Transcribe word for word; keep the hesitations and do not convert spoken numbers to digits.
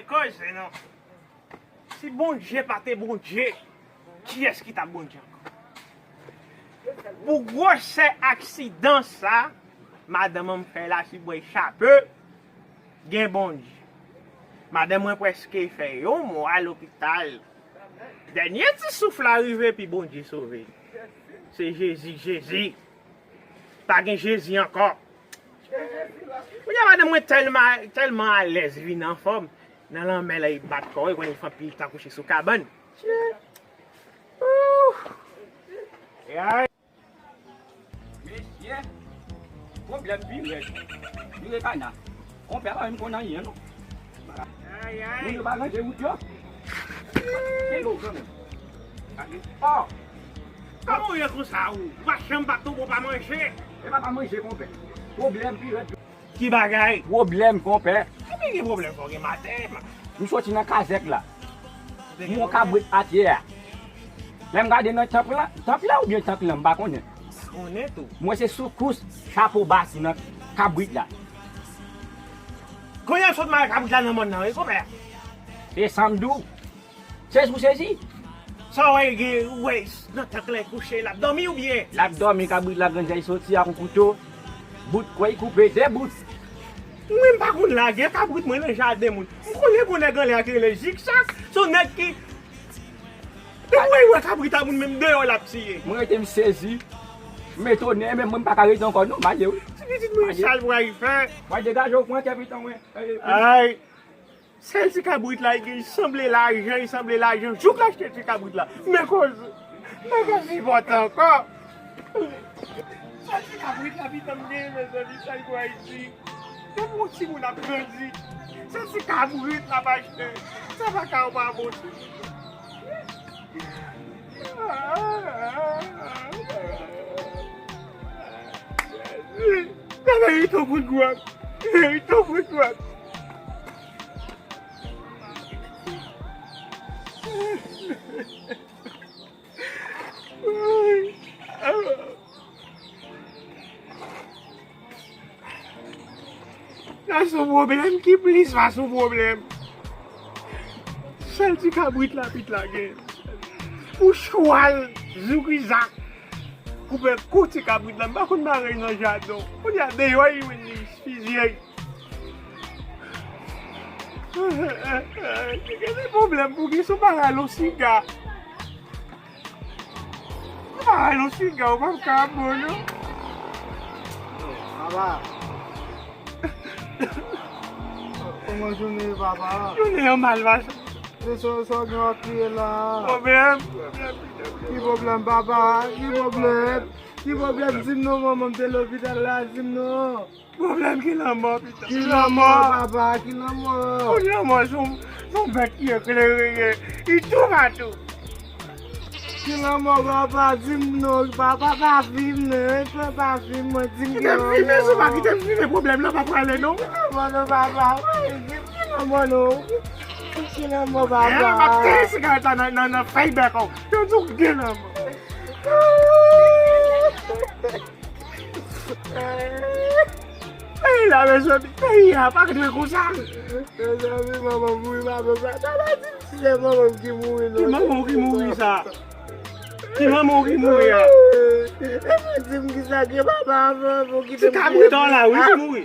Koze non. Si Bondye pa te Bondye, kiyès ki t ap Bondye ankò? Pou gwosè aksidan sa, madanm an fè la, si bwè chape, gen Bondye. Madanm mwen prèske fè yon mwa lopital. Dènye ti souf la rive, epi Bondye sove l. Se Jezi, Jezi. Pa gen Jezi ankò. Kounye a, madanm mwen tèlman, tèlman alèz, vin anfòm. Nan lanmè la, li bat kò, li konn li fè anpil tan kouche sou kabann. Ooh. Mesye, pwoblèm pi rèd. Vire kana. Konpè pa menm konn anyen, non. Moun yo pa ranje wout yo. Kenbe w kanmenm. Oh! Kòman w ye konsa ou? Ou pa janm pa tonbe, ou pa manje. E pa pa manje, konpè. Pwoblèm pi rèd. Ki bagay? Pwoblèm, konpè. Epi gen pwoblèm fò gen maten. M soti nan kazèk la. M wè yon kabrit atè a. Lè m gade nan tank la, tank la oubyen tank lan, m pa konnen. Pa konnen tou. M wè se soukous, chapo basi nan kabrit la. Kounye a sot mare kabrit la nan mòn nan, wi, konpè. E sa m di w. Sezi pou sezi. Sa w wè gen, ou wè nan tank la kouche, l ap dòmi oubyen? L ap dòmi, kabrit la grandèy soti ak yon kouto. Bout kwè l koupe, de bout. Mwen m pa konn lagè kabrit mwen nan jaden moun. M konnen gon nèg anlè a ki rele Ziksak, se yon nèg ki, depi mwen wè kabrit a moun menm deyò l ap tiye. Mwen rete m sezi, m etone, men mwen m pa ka rete ankò non, m ale wi. Ti pitit mwen sa l pral fè. Mwen degaje w pran kè piton mwen. Ay. Sèl ti kabrit la, li gen, li sanble lajan, li sanble lajan. Jouk l achte ti kabrit la. Men koze. M pa ka sipòte ankò. Sèl ti kabrit la, pitit m genyen, mezanmi, sa l kwè Ayiti. Depi yon timoun ap grandi, sèl ti kabrit l ap achte. Sa pa ka yon pa bon ti. Gade, li tou fout gwòk. Li tou fout gwòk. Sa se yon pwoblèm ki plis pase yon pwoblèm. Sèl ti kabrit la pit la gen. Pou chwal, zoukizak. Koupe kou ti kabrit la, m pa konn bagay nan jaden. Kounye a deyò, li menm li fizye. Gade pwoblèm pou gen sou bagay lo siga. Bagay lo siga, ou pa ka bon, non. Papa. Kòman jounen ye, papa? Jounen an mal, papa. Se sa, sa w gen w ap kriye la? Pwoblèm, pwoblèm, pwoblèm. Ki pwoblèm, papa? Ki pwoblèm? Ki pwoblèm? Di m non, manman m te lopital la, di m non. Pwoblèm ki lanmò, pita. Ki lanmò, papa, ki lanmò? Ki lanmò, se yon, se yon bèt ki eklere ye. Li toupatou. Ki lanmò, papa, di m non, papa, pa fim non, e pa fim, mwen di m ki lanmò. Kite m fime, si w pa kite m fime, pwoblèm nan pa prale non. Ki lanmò non, papa, ki lanmò non? Ki lanmò, papa? M ap tire sigarèt la nan, nan, nan fèy bèk ou. Yo di w gen lanmò. Peyi la, mezanmi, peyi a pa dwe konsa. Mezanmi, manman mouri, papa, papa, di m si se manman m ki mouri, non. Ki manman w ki mouri sa? Ki manman w ki mouri a? E pa di m kisa gen papa avan, pou kite m. Ti kabrit an la, wi, ki mouri.